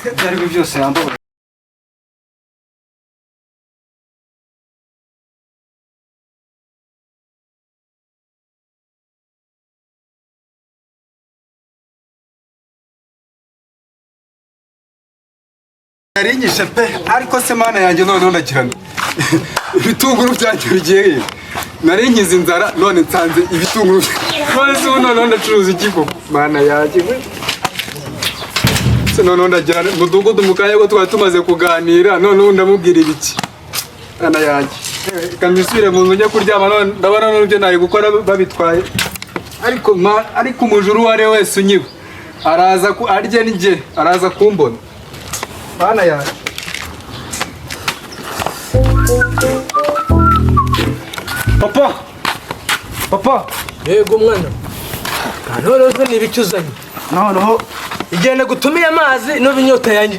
Ibyo ari byo byose yambabaje. Narinyishe pe, ariko se Mana yanjye, noneho ndakirana ibitunguru byanjye bigiye he? Nari nkize inzara, none nsanze ibitunguru. None se ubu noneho ndacuruza iki koko? Mana yanjye we! Se noneho ndagira mudugudu mu kanya ko twari tumaze kuganira, noneho ndamubwira ibiki? Mana yanjye, reka nisubire mu nzu njye kuryama. None ndabona none ibyo nari gukora babitwaye. Ariko ariko umujura uwo ari we wese unyiba araza arye njye araza kumbona. Mana yanjye! Papa, papa! Yego mwana. Noneho ni ibiki uzanye? Noneho Igenda gutumiye amazi n'ubu inyota yanjye.